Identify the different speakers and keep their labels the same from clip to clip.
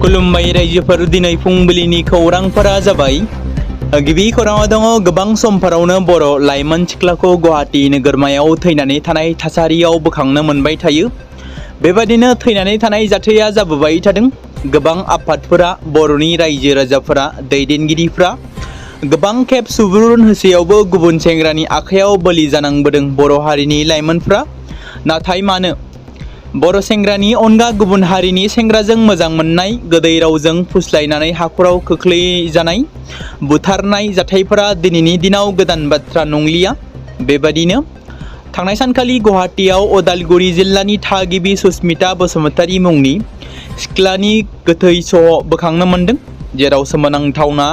Speaker 1: खुलुमबाय रायजोफोर, दिनै फुंबिलिनि खौरांफोरा जाबाय। गिबि खौराङाव दङ गोबां समफोरावनो बर' लाइमोन सिख्लाखौ गुवाहाटी नोगोरमायाव थैनानै थानाय थासारियाव बोखांनो मोनबाय थायो। बेबादिनो थैनानै थानाय जाथाया जाबोबाय थादों। गोबां आफादफोरा, बर'नि रायजो राजाफोरा, दैदेनगिरिफ्रा गोबां खेब सुबुरुन होसेयावबो गुबुन सेंग्रानि आखायाव बोलि जानांबोदों बर' हारिनि लाइमोनफ्रा। नाथाय मानो बर' सेंग्रानि अनगा गुबुन हारिनि सेंग्राजों मोजां मोननाय, गोदै रावजों फुस्लायनानै हाखराव खोख्लैजानाय, बुथारनाय जाथायफोरा दिनैनि दिनाव गोदान बाथ्रा नंलिया। बेबादिनो थांनाय सानखालि गुवाहाटीआव उदालगुरि जिल्लानि थागिबि सुस्मिता बसुमतारी मुंनि सिख्लानि गोथै सह बोखांनो मोनदों, जेराव सोमोनांथावना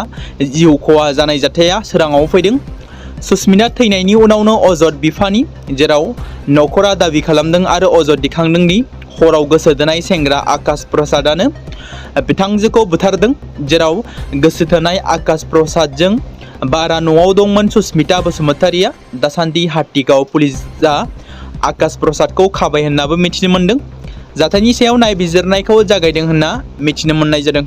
Speaker 1: जिउ खहा जानाय जाथाया सोराङाव फैदों। सुस्मिता थैनायनि उनावनो अजद बिफानि, जेराव नखरा दाबि खालामदों आरो अजद दिखांदों दि हराव गोसो थोनाय सेंग्रा आकाश प्रसादानो बिथांजोखौ बुथारदों, जेराव गोसो थोनाय आकाश प्रसादजों बारा न'आव दंमोन सुस्मिता बसुमतारीया। दासान्दि हाटीगाव पुलिसआ आकाश प्रसादखौ खाबाय होन्नाबो मिथिनो मोन्दों। जाथायनि सायाव नायबिजिरनायखौ जागायदों होन्ना मिथिनो मोननाय जादों।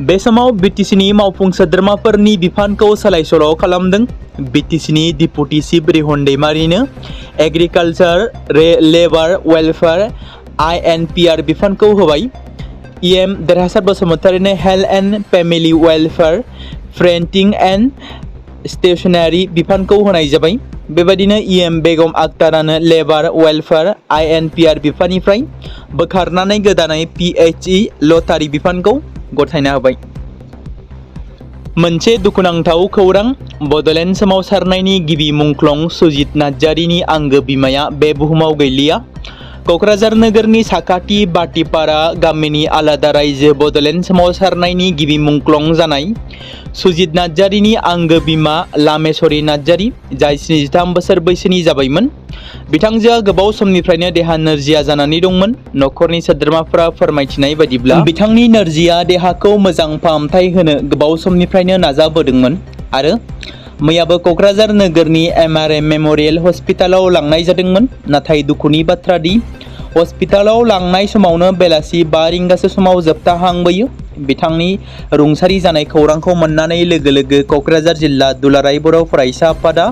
Speaker 1: बे समाव बिटिसिनि मावफुं सोद्रोमाफोरनि बिफानखौ सोलाय सोल' खालामदों। बिटिसिनि डिपुटि चिफ रिहन दैमारिनो एग्रिकालचार, लेबार वेलफेयार, INPR बिफानखौ होबाय। EM देरहासार बसुमतारीनो health and family welfare, printing and stationery बिफानखौ होनाय जाबाय। बेबायदिनो EM बेगम आक्तारानो लेबार वेलफेयार, INPR बिफाननिफ्राय बोखारनानै गोदानै PHE लटारि बिफानखौ गथायना होबाय। मोनसे दुखुनांथाव खौरां। बड'लेण्ड सोमावसारनायनि गिबि मुंख्लं सुजित नार्जारिनि आंगो बिमाया बे बुहुमाव गैलिया। क'क्राझार नोगोरनि साखाथि बाटिपारा गामिनि आलादा रायजो बड'लेण्ड सोमावसारनायनि गिबि मुंख्लं जानाय सुजित नार्जारिनि आंगो बिमा लामेश्वरी नार्जारि, जाय 73 बोसोर बैसोनि जाबायमोन। बिथांजोआ गोबाव समनिफ्रायनो देहा नोरजिया जानानै दंमोन। नखरनि सोद्रोमाफोरा फोरमायथिनाय बायदिब्ला बिथांनि नोरजिया देहाखौ मोजां फाहामथाय होनो गोबाव समनिफ्रायनो नाजाबोदोंमोन आरो मैयाबो क'क्राझार नोगोरनि MRM मेम'रियेल हस्पिटालाव लांनाय जादोंमोन। नाथाय दुखुनि बाथ्रा दि हस्पिटालाव लांनाय समावनो बेलासि 5 रिंगासो समाव जोबथाहांबोयो। बिथांनि रुंसारि जानाय खौरांखौ मोननानै लोगो लोगो क'क्राझार जिल्ला दुलाराय बर' फरायसा आफादा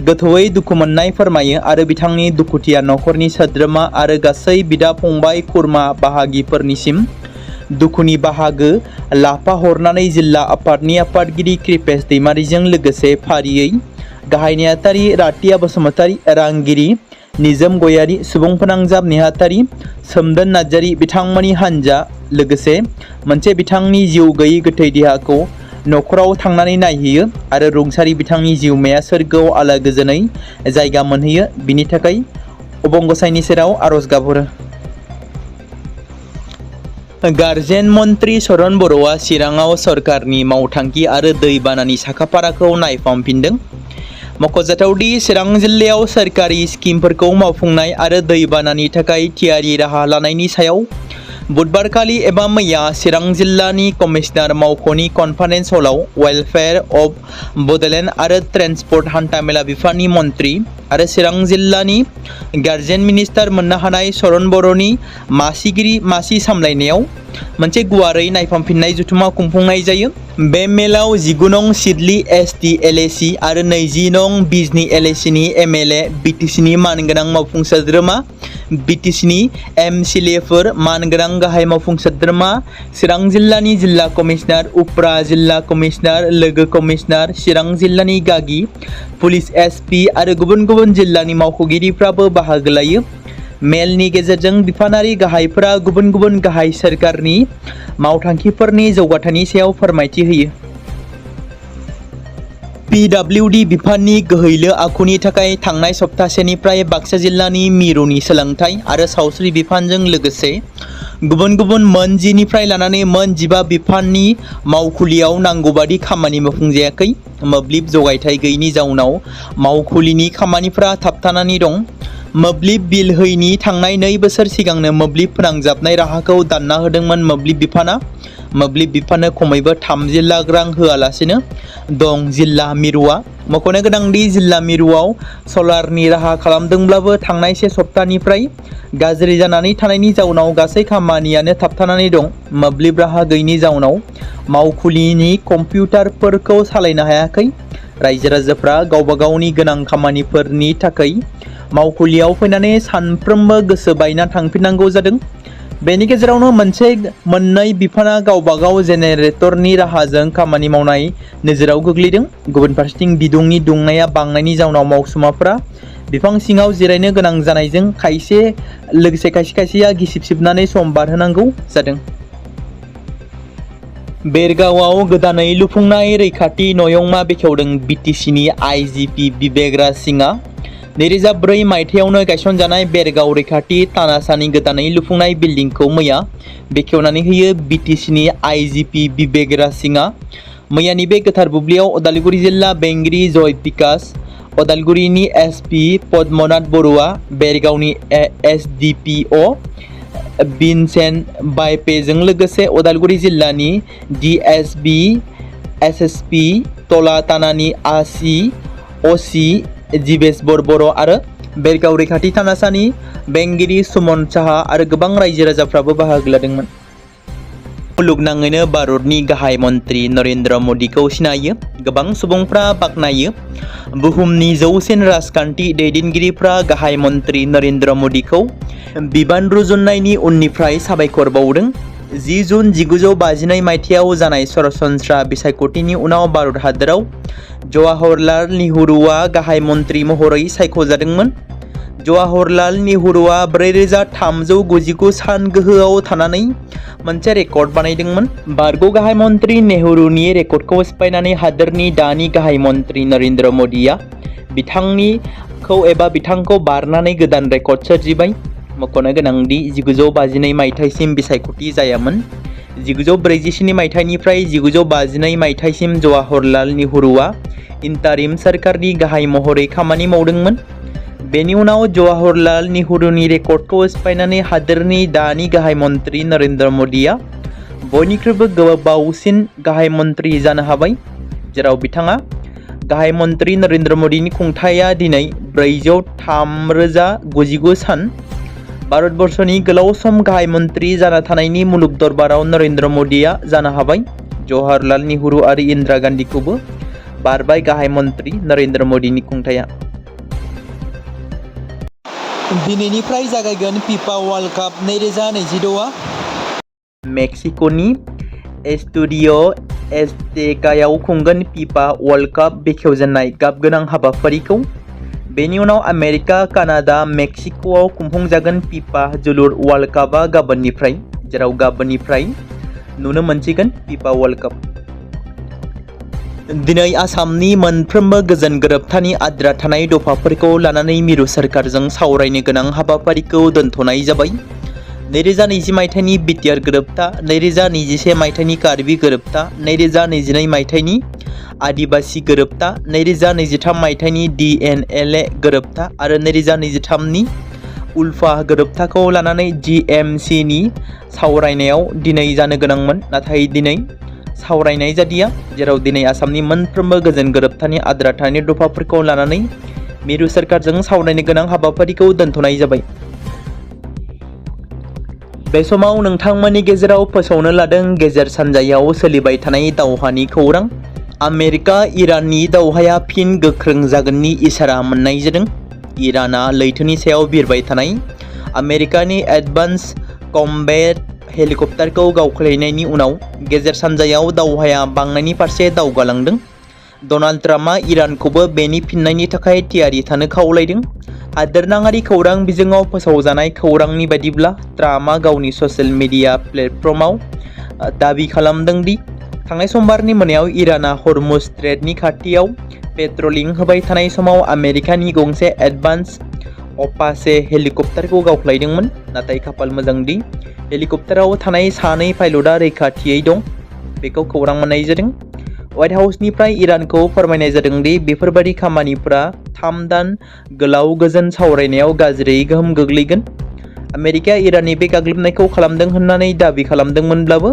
Speaker 1: गोथौयै दुखु मोननाय फोरमायो आरो बिथांनि दुखुथिया नखरनि सोद्रोमा आरो गासै बिदा फंबाय खुरमा बाहागिफोरनिसिम दुखुनि बाहागो लाफाहरनानै जिल्ला आफादनि आफादगिरि कृपेश दैमारिजों लोगोसे फारियै गाहाय नेहाथारि रातिया बसुमतारी, रांगिरि निजोम गयारि, सुबुं फोनांजाब नेहाथारि सोमदोन नार्जारि बिथांमोननि हान्जा लोगोसे मोनसे बिथांनि जिउ गैयै गोथै देहाखौ नखराव थांनानै नायहैयो आरो रुंसारि बिथांनि जिउमाया सोरगोआव आलो गोजोनै जायगा मोनहैयो, बिनि थाखाय अबंगसाइनि सेराव आरज गाबहरो। गार्जेन मन्त्रि चरण बर'आ चिराङाव सरकारनि मावथांखि आरो दैबानानि साखाफाराखौ नायफामफिनदों। मख'जाथाव दि चिरां जिल्लायाव सोरखारि स्किमफोरखौ मावफुंनाय आरो दैबानानि थाखाय थियारि राहा लानायनि सायाव बुधबारखालि एबा मैया चिरां जिल्लानि कमिशनार मावख'नि कनफारेन्स हलाव वेलफेयार अफ बड'लेण्ड आरो ट्रेन्सपर्ट हान्थामेला बिफाननि मन्त्रि आरो चिरां जिल्लानि गार्जेन मिनिस्टार मोननो हानाय चरण बर'नि मासि सामलायनायाव मोनसे गुवारै नायफामफिननाय जथुमा खुंफुंनाय जायो। बे मेलाव 19 नं सिडली ST LAC आरो 20 नं बिजनी LAC नि MLA, बिटिसिनि मानगोनां मावफुं सोद्रोमा, बिटिसिनि MCLAफोर, मानगोनां गाहाय मावफुं सोद्रोमा, चिरां जिल्लानि जिल्ला कमिशनार, उफ्रा जिल्ला कमिशनार, लोगो कमिशनार, चिरां जिल्लानि गागि, पुलिस SP आरो गुबुन गुबुन जिल्लानि मावख'गिरिफ्राबो बाहागो लायो। मेलनि गेजेरजों बिफानारि गाहायफोरा गुबुन गुबुन गाहाय सोरखारनि मावथांखिफोरनि जौगाथायनि सायाव फोरमायथि होयो। PWD बिफाननि गोहैलो आखुनि थाखाय थांनाय सप्तासेनिफ्राय बाक्सा जिल्लानि मिरुनि सोलोंथाइ आरो सावस्रि बिफानजों लोगोसे गुबुन गुबुन मोन 10 निफ्राय लानानै मोन 15 बिफाननि मावखुलियाव नांगौबादि खामानि मावफुंजायाखै। मोब्लिब जगायथाय गैयैनि जाउनाव मावखुलिनि खामानिफोरा थाबथानानै दं। मोब्लिब बिल होयैनि थांनाय 2 बोसोर सिगांनो मोब्लिब फोनांजाबनाय राहाखौ दानना होदोंमोन मोब्लिब बिफाना। मोब्लिब बिफानो खमैबो 30 लाख रां होआलासिनो दं जिल्ला मिरुआ। मख'नो गोनांदि जिल्ला मिरुआव सलारनि राहा खालामदोंब्लाबो थांनाय से सप्तानिफ्राय गाज्रि जानानै थानायनि जाउनाव गासै खामानियानो थाबथानानै दं। मोब्लिब राहा गैयैनि जाउनाव मावखुलिनि कम्पिउटारफोरखौ सालायनो हायाखै। रायजो राजाफ्रा गावबा गावनि गोनां खामानिफोरनि थाखाय मावखुलियाव फैनानै सानफ्रोमबो गोसो बायना थांफिननांगौ जादों। बेनि गेजेरावनो मोननै बिफाना गावबा गाव जेनेरेटरनि राहाजों खामानि मावनाय नोजोराव गोग्लैदों। गुबुन फारसेथिं बिदुंनि दुंनाया बांनायनि जाउनाव मावसुमाफोरा बिफां सिङाव जिरायनो गोनां जानायजों लोगोसे खायसेया गिसिब सिबनानै सम बारहोनांगौ जादों। बेरगावआव गोदानै लुफुंनाय रैखाथि नयंमा बेखेवदों बिटिसिनि आइजिपि बिबेक सिंहआ। 2004 मायथाइयावनो गायसनजानाय बेरगाव रैखाथि थानासानि गोदानै लुफुंनाय बिल्डिंखौ मैया बेखेवनानै होयो बिटिसिनि आइजिपि बिबेक सिंहआ। मैयानि बे गोथार बुब्लियाव उदालगुरि जिल्ला बेंगिरि जय बिकास, उदालगुरिनि एसपि पद्मनाथ बरुवा, बेरगावनि एसडिपिअ भिनसेन्ट बायपेजों लोगोसे उदालगुरि जिल्लानि डिएसबि, एसएसपि, टला थानानि असि जिबेस बर आरो बेरगाव रैखाथि थानासानि बेंगिरि सुमन साहा आरो गोबां रायजो राजाफ्राबो बाहागो लादोंमोन। मुलुगनाङैनो भारतनि गाहाय मन्त्रि नरेन्द्र मदिखौ सिनायो। गोबां सुबुंफ्रा बाख्नायो। बुहुमनि जौसिन राजखान्थि दैदेनगिरिफ्रा गाहाय मन्त्रि नरेन्द्र मदिखौ बिबान रुजुननायनि उननिफ्राय साबायखर बावदों। 10 जुन 1952 मायथाइयाव जानाय सरासनस्रा बिसायख'थिनि उनाव भारत हादराव जवाहरलाल नेहुरुआ गाहाय मन्त्रि महरै सायख'जादोंमोन। जवाहरलाल नेहुरुआ 4399 सान गोहोआव थानानै मोनसे रेकर्ड बानायदोंमोन। बारग' गाहाय मन्त्रि नेहुरुनि रेकर्डखौ सिफायनानै हादोरनि दानि गाहाय मन्त्रि नरेन्द्र मदिया बिथांखौ बारनानै गोदान रेकर्ड सोरजिबाय। मख'नो गोनांदि 1952 मायथाइसिम बिसायख'थि जायामोन। 1947 मायथाइनिफ्राय 1952 मायथाइसिम जवाहरलाल नेहुरुआ इन्टारिम सोरखारनि गाहाय महरै खामानि मावदोंमोन। बेनि उनाव जवाहरलाल नेहुरुनि रेकर्डखौ सिफायनानै हादोरनि दानि गाहाय मन्त्रि नरेन्द्र मदिया बयनिख्रुइबो गोबावसिन गाहाय मन्त्रि जानो हाबाय, जेराव बिथाङा गाहाय मन्त्रि नरेन्द्र मदिनि खुंथाया दिनै 403,099 सान। भारतबर्षनि गोलाव सम गाहाय मन्त्रि जाना थानायनि मुलुग दरबाराव नरेन्द्र मदिया जानो हाबाय। जवाहरलाल नेहुरु आरो इन्दिरा गान्धीखौबो बारबाय गाहाय मन्त्रि नरेन्द्र मदिनि खुंथाया। दिनैनिफ्राय जागायगोन फिफा वर्ल्ड काप 2026। मेक्सिक'नि एस्टुडिय' एजटेकायाव खुंगोन फिफा वर्ल्ड काप बेखेवजेननाय गाबगोनां हाबाफारिखौ। बेनि उनाव आमेरिका, कानाडा, मेक्सिक'आव खुंफुंजागोन फिफा जोलुर वर्ल्ड कापआ गाबोननिफ्राय, जेराव गाबोननिफ्राय नुनो मोनसिगोन फिफा वर्ल्ड काप। दिनै आसामनि मोनफ्रोमबो गोजोन गोरोबथानि आद्रा थानाय दफाफोरखौ लानानै मिरु सोरखारजों सावरायनो गोनां हाबाफारिखौ दोनथ'नाय जाबाय। 2020 मायथाइनि बिटिआर गोरोबथा, 2021 मायथाइनि कार्बि गोरोबथा, 2022 मायथाइनि आदिबासि गोरोबथा, 2023 मायथाइनि डिएनएलए गोरोबथा आरो 2023 नि उल्फा गोरोबथाखौ लानानै जिएमसिनि सावरायनायाव दिनै जानो गोनांमोन, नाथाय दिनै सावरायनाय जादिया, जेराव दिनै आसामनि मोनफ्रोमबो गोजोन गोरोबथानि आद्रा थानाय दफाफोरखौ लानानै मिरु सोरखारजों सावरायनो गोनां हाबाफारिखौ दोनथ'नाय जाबाय। बे समाव नोंथांमोननि गेजेराव फोसावनो लादों गेजेर सानजायाव सोलिबाय थानाय दावहानि खौरां। आमेरिका इराननि दावहाया फिन गोख्रों जागोननि इसारा मोननाय जादों। इराना लैथोनि सायाव बिरबाय थानाय आमेरिकानि एडभान्स कम्बेट हेलिकप्टारखौ गावख्लायनायनि उनाव गेजेर सानजायाव दावहाया बांनायनि फारसे दावगालांदों। डनाल्ड ट्राम्पआ इरानखौबो बेनि फिननायनि थाखाय थियारि थानो खावलायदों। हादोरनाङारि खौरां बिजोङाव फोसावजानाय खौरांनि बायदिब्ला ट्राम्पआ गावनि ससियेल मिडिया प्लेटफर्माव दाबि खालामदों दि थांनाय समबारनि मोनायाव इराना हरमुज स्ट्रेटनि खाथियाव पेट्रलिं होबाय थानाय समाव आमेरिकानि गंसे एडभान्स अपाचे हेलिकप्टारखौ गावख्लायदोंमोन, नाथाय खाफाल मोजां दि हेलिकप्टाराव थानाय सानै पाइलटआ रैखाथियै दं। बेखौ खौरां मोननाय जादों। व्हाइट हाउसनिफ्राय इरानखौ फोरमायनाय जादों दि बेफोरबादि खामानिफोरा 3 दान गोलाव गोजोन सावरायनायाव गाज्रियै गोहोम गोग्लैगोन। आमेरिकाया इराननि बे गाग्लोबनायखौ खालामदों होननानै दाबि खालामदोंमोनब्लाबो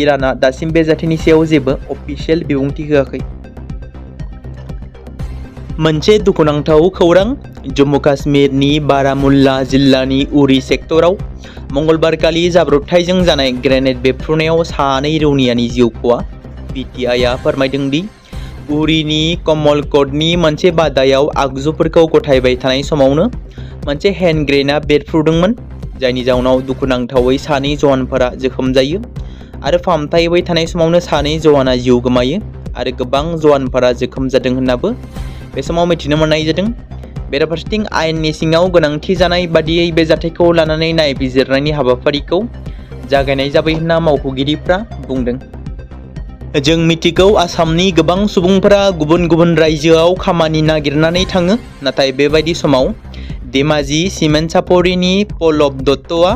Speaker 1: इराना दासिम बे जाथायनि सायाव जेबो अफिसियेल बिबुंथि होआखै। मोनसे दुखुनांथाव खौरां, जम्मु काश्मीरनि बारामुल्ला जिल्लानि उरी सेक्टराव मंगलबारखालि जाब्रबथायजों जानाय ग्रेनेड बेफ्रुनायाव सानै रौनियानि जिउ खहा। PTIआ फोरमायदों दि उरीनि कमलकोटनि मोनसे बादायाव आगजुफोरखौ गथायबाय थानाय समावनो मोनसे हेन्ड ग्रेनेडआ बेरफ्रुदोंमोन, जायनि जाउनाव दुखुनांथावै सानै जवानफोरा जोखोम जायो आरो फाहामथाय होबाय थानाय समावनो सानै जवाना जिउ गोमायो आरो गोबां जवानफोरा जोखोम जादों होननाबो बे समाव मिथिनो मोननाय जादों। बेराफारसेथिं आयेननि सिङाव गोनांथि जानाय बादियै बे जाथायखौ लानानै नायबिजिरनायनि हाबाफारिखौ जागायनाय जाबाय होनना मावख'गिरिफ्रा बुंदों। जों मिथिगौ आसामनि गोबां सुबुंफोरा गुबुन गुबुन रायजोआव खामानि नागिरनानै थाङो, नाथाय बेबायदि समाव धेमाजि सिमेन्ट सापरिनि पल्लव दत्तआ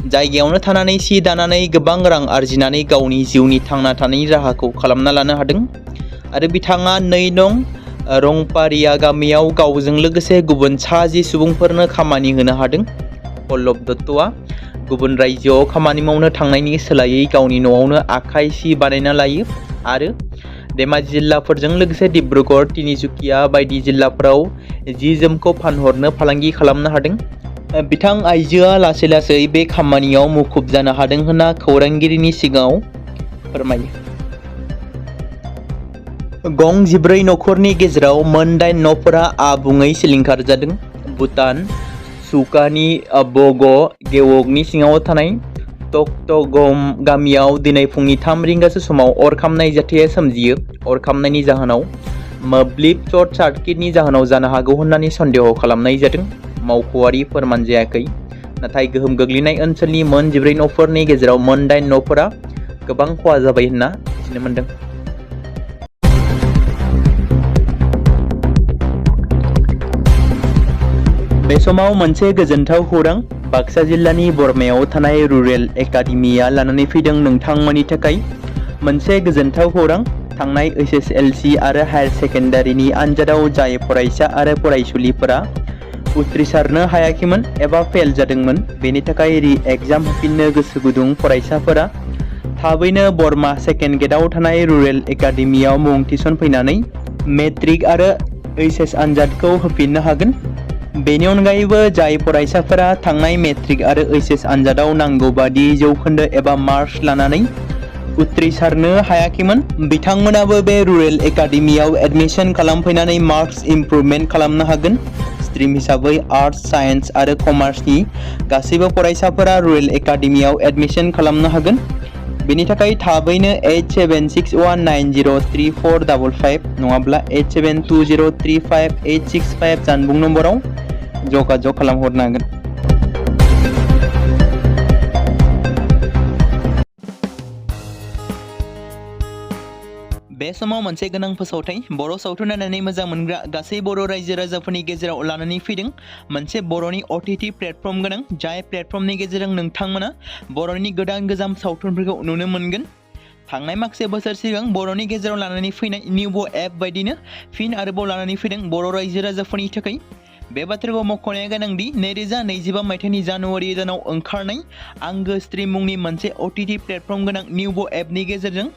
Speaker 1: जायगायावनो थानानै सि दानानै गोबां रां आरजिनानै गावनि जिउनि थांना थानायनि राहाखौ खालामना लानो हादों आरो बिथाङा 2 नं रंपारिया गामियाव गावजों लोगोसे गुबुन 60 सुबुंफोरनो खामानि होनो हादों। पल्लव दत्तआ गुबुन रायजोआव खामानि मावनो थांनायनि सोलायै गावनि न'आवनो आखाइ सि बानायना लायो आरो धेमाजि जिल्लाफोरजों लोगोसे डिब्रुगड़, तिनिचुकिया बायदि जिल्लाफोराव जि जोमखौ फानहरनो फालांगि खालामनो हादों। बिथां आइजोआ लासै लासै बे खामानियाव मुखुब जानो हादों होनना खौरांगिरिनि सिगाङाव फोरमायो। गं 14 नखरनि गेजेराव मोन 8 न'फोरा आबुङै सिलिंखार जादों। भुटान सुकानि बग गेवकनि सिङाव थानाय टकटगम गामियाव दिनै फुंनि 3 रिंगासो समाव अर खामनाय जाथाया सोमजियो। अर खामनायनि जाहोनाव मोब्लिब सर्ट सार्किटनि जाहोनाव जानो हागौ होननानै सन्देह खालामनाय जादों। मावख'आरि फोरमान जायाखै, नाथाय गोहोम गोग्लैनाय ओनसोलनि मोन 14 न'फोरनि गेजेराव मोन 8 न'फोरा गोबां खहा जाबाय होनना मिथिनो मोनदों। बे समाव मोनसे गोजोनथाव खौरां, बाक्सा जिल्लानि बरमायाव थानाय रुरेल एकाडेमिया लानानै फैदों नोंथांमोननि थाखाय मोनसे गोजोनथाव खौरां। थांनाय SSLC आरो हायार सेकेन्डारिनि आनजादाव जाय फरायसा आरो फरायसुलिफोरा उथ्रिसारनो हायाखैमोन एबा फेल जादोंमोन, बेनि थाखाय रि-एग्जाम होफिननो गोसो गुदुं फरायसाफोरा थाबैनो बरमा सेकेन्ड गेटआव थानाय रुरेल एकाडेमियाव मुं थिसनफैनानै मेट्रिक आरो HS आनजादखौ होफिननो हागोन। बेनि अनगायैबो जाय फरायसाफोरा थांनाय मेट्रिक आरो HS आनजादाव नांगौ बादि जौखोन्दो एबा मार्क्स लानानै उथ्रिसारनो हायाखैमोन, बिथांमोनाबो बे रुरेल एकाडेमियाव एडमिशन खालामफैनानै मार्क्स इमप्रुभमेन्ट खालामनो हागोन। स्ट्रिम हिसाबै आर्ट्स, साइन्स आरो कमार्सनि गासैबो फरायसाफोरा रुरेल एकाडेमियाव एडमिशन खालामनो हागोन। बेनि थाखाय थाबैनो 8761903455 नङाब्ला 87203585 जानबुं नम्बराव जगाजग खालामहरनो हागोन। बे समाव मोनसे गोनां फोसावथाय बर' सावथुन नायनानै मोजां मोनग्रा गासै बर' रायजो राजाफोरनि गेजेराव लानानै फैदों मोनसे बर'नि OTT प्लेटफर्म गोनां, जाय प्लेटफर्मनि गेजेरजों नोंथांमोना बर'नि गोदान गोजाम सावथुनफोरखौ नुनो मोनगोन। थांनाय माखासे बोसोर सिगां बर'नि गेजेराव लानानै फैनाय निउबो एप बायदिनो फिन आरोबाव लानानै फैदों बर' रायजो राजाफोरनि थाखाय। बे बाथ्राखौ मख'नाया गोनांदि 2025 मायथाइनि जानुवारि दानाव ओंखारनाय आंगो स्ट्रिम मुंनि मोनसे OTT प्लेटफर्म गोनां निउबो एपनि गेजेरजों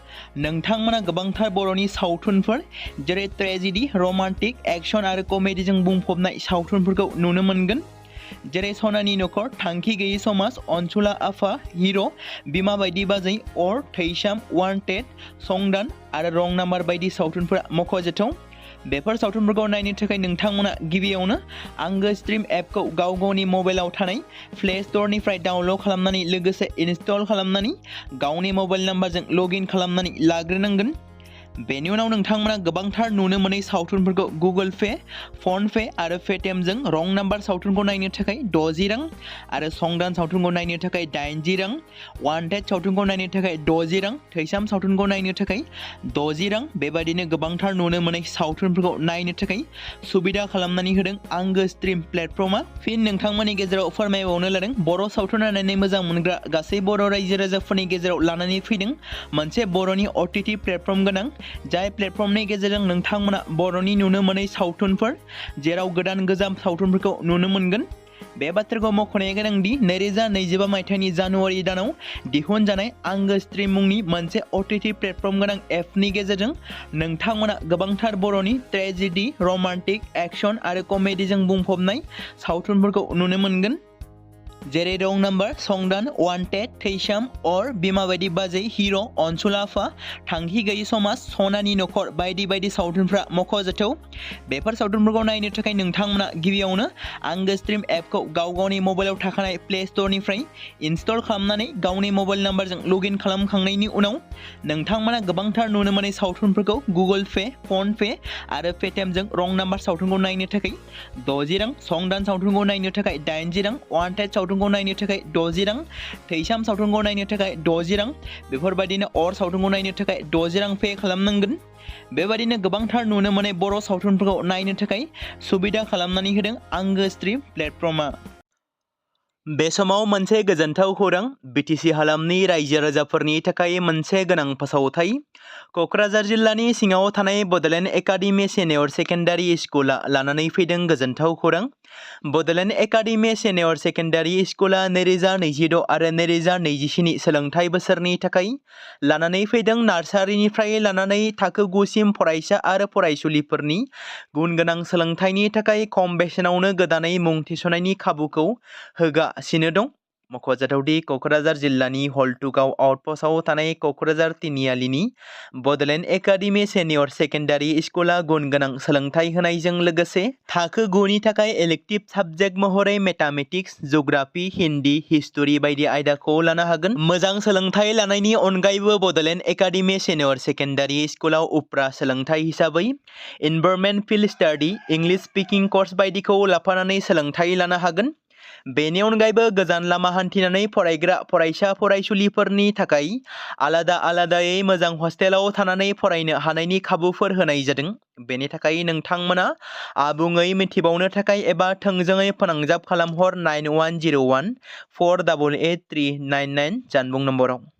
Speaker 1: नोंथांमोना गोबांथार बर'नि सावथुनफोर जेरै ट्रेजेडि, रमान्टिक, एक्सन आरो कमेडिजों बुंफबनाय सावथुनफोरखौ नुनो मोनगोन। जेरै सनानि नखर, थांखि गैयै समाज, अनसुला आफा, हिर', बिमा बायदि बाजै, अर, थैसाम, वान्टेड, संदान आरो रं नाम्बार बायदि सावथुनफोरा मख'जाथाव। बेफोर सावथुनफोरखौ नायनो थाखाय नोंथांमोना गिबियावनो आंगो स्ट्रिम एपखौ गाव गावनि मबाइलाव थानाय प्ले स्ट'रनिफ्राय डाउनल'ड खालामनानै लोगोसे इनस्टल खालामनानै गावनि मबाइल नाम्बारजों लगइन खालामनानै लाग्रोनांगोन। बेनि उनाव नोंथांमोना गोबांथार नुनो मोनै सावथुनफोरखौ गुगोल पे, फन पे आरो पेटिएमजों रं नाम्बार सावथुनखौ नायनो थाखाय 60 रां आरो संदान सावथुनखौ नायनो थाखाय 80 रां, वान्टेड सावथुनखौ नायनो थाखाय 60 रां, थैसाम सावथुनखौ नायनो थाखाय 60 रां, बेबादिनो गोबांथार नुनो मोनै सावथुनफोरखौ नायनो थाखाय सुबिदा खालामनानै होदों आंगो स्ट्रिम प्लेटफर्मा। फिन नोंथांमोननि गेजेराव फोरमायबावनो लादों बर' सावथुन नायनानै मोजां मोनग्रा गासै बर' रायजो राजाफोरनि गेजेराव लानानै फैदों मोनसे बर'नि OTT प्लेटफर्म गोनां, जाय प्लेटफर्मनि गेजेरजों नोंथांमोना बर'नि नुनो मोनै सावथुनफोर जेराव गोदान गोजाम सावथुनफोरखौ नुनो मोनगोन। बे बाथ्राखौ मख'नाया गोनांदि 2025 मायथाइनि जानुवारि दानाव दिहुनजानाय आंगो स्ट्रीम मुंनि मोनसे OTT प्लेटफर्म गोनां एपनि गेजेरजों नोंथांमोना गोबांथार बर'नि ट्रेजेडी, रोमान्टिक, एक्शन आरो कमेडीजों बुंफबनाय सावथुनफोरखौ नुनो मोनगोन। जेरै रं नाम्बार, संदान, वान्टेड, थैसाम, अर, बिमा बायदि बाजै, हिर', अनसुला आफा, थांखि गैयि समाज, सनानि नखर बायदि बायदि सावथुनफ्रा मख'जाथाव। बेफोर सावथुनफोरखौ नायनो थाखाय नोंथांमोना गिबियावनो आंगो स्ट्रीम एपखौ गावनि मबाइलाव थाखानाय प्ले स्ट'रनिफ्राय इनस्टल खालामनानै गावनि मबाइल नाम्बारजों लगइन खालामखांनायनि उनाव नोंथांमोना गोबांथार नुनो मोननाय सावथुनफोरखौ गुगोल पे, फन पे आरो पेटिएमजों रं नाम्बार सावथुनखौ नायनो थाखाय 60 रां, संदान सावथुनखौ नायनो थाखाय 80 रां, वान्टेड सावथुनखौ नायनो थाखाय 60 रां, थैसाम सावथुनखौ नायनो थाखाय 60 रां, बेफोरबायदिनो अर सावथुनखौ नायनो थाखाय 60 रां पे खालामनांगोन। बेबायदिनो गोबांथार नुनो मोननाय बर' सावथुनफोरखौ नायनो थाखाय सुबिदा खालामनानै होदों आंगो स्ट्रीम प्लेटफर्मा। बे समाव मोनसे गोजोनथाव खौरां, BTC हालामनि रायजो राजाफोरनि थाखाय मोनसे गोनां फोसावथाय। क'क्राझार जिल्लानि सिङाव थानाय बड'लेण्ड एकाडेमि सिनियर सेकेन्डारि स्कुला लानानै फैदों गोजोनथाव खौरां। बड'लेण्ड एकाडेमि सिनियर सेकेन्डारि स्कुला 2026 आरो 2027 सोलोंथाइ बोसोरनि थाखाय लानानै फैदों नार्सारिनिफ्राय लानानै थाखो 9 सिम फरायसा आरो फरायसुलिफोरनि गुन गोनां सोलोंथाइनि थाखाय खम बेसेनावनो गोदानै मुं थिसननायनि खाबुखौ होगासिनो दं। मख'जाथावदि क'क्राझार जिल्लानि हल्टुगाव आउटपस्टआव थानाय क'क्राझार तिनिआलिनि बड'लेण्ड एकाडेमि सिनियर सेकेन्डारि स्कुला गुन गोनां सोलोंथाइ होनायजों लोगोसे थाखो 9 नि थाखाय इलेक्टिभ साबजेक्ट महरै मेथामेटिक्स, जिअ'ग्राफि, हिन्दी, हिस्टरि बायदि आयदाखौ लानो हागोन। मोजां सोलोंथाइ लानायनि अनगायैबो बड'लेण्ड एकाडेमि सिनियर सेकेन्डारि स्कुलाव उफ्रा सोलोंथाइ हिसाबै environment field study, English speaking course बायदिखौ लाफानानै सोलोंथाइ लानो हागोन। बेनि अनगायैबो गोजान लामा हान्थिनानै फरायग्रा फरायसा फरायसुलिफोरनि थाखाय आलादायै मोजां हस्टेलाव थानानै फरायनो हानायनि खाबुफोर होनाय जादों। बेनि थाखाय नोंथांमोना आबुङै मिथिबावनो थाखाय एबा थोंजोङै फोनांजाब खालामहर 9101 488 399 जानबुं नम्बराव।